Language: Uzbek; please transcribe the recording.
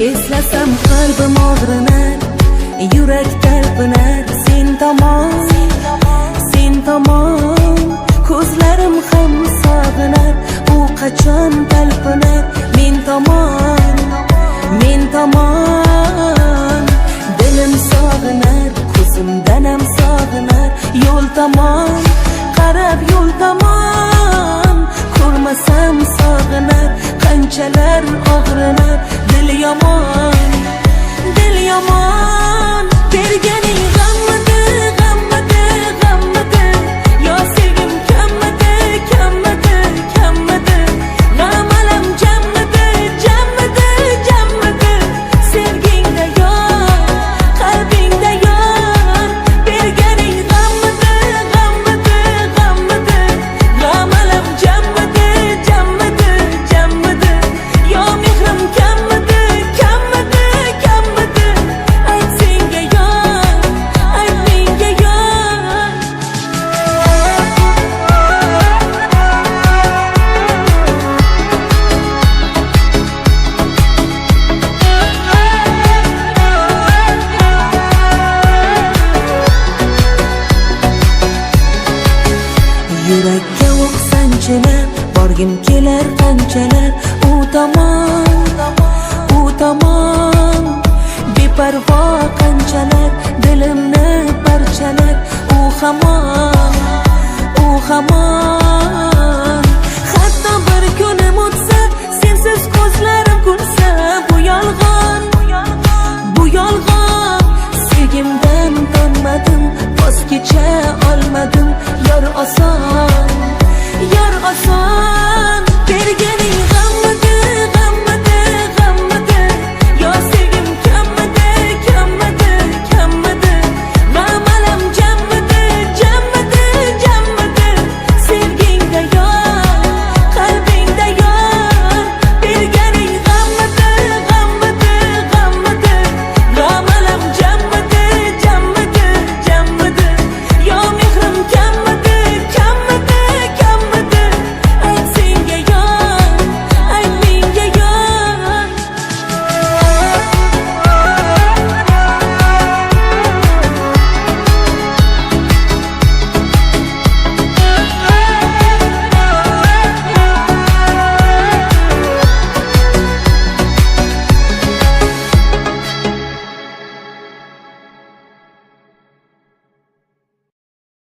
Eslasam qalbim og'rinar, yurak talpinar sen tomon, sen tomon. Ko'zlarim ham sog'inar, u qachon talpinar men tomon, men tomon. Dilim sog'inar, ko'zimdan ham sog'inar yo'l tomon, qarab yo'l tomon. Ko'rmasam sog'inar, qanchalar og'rinar. Dil yomon, dil yomon.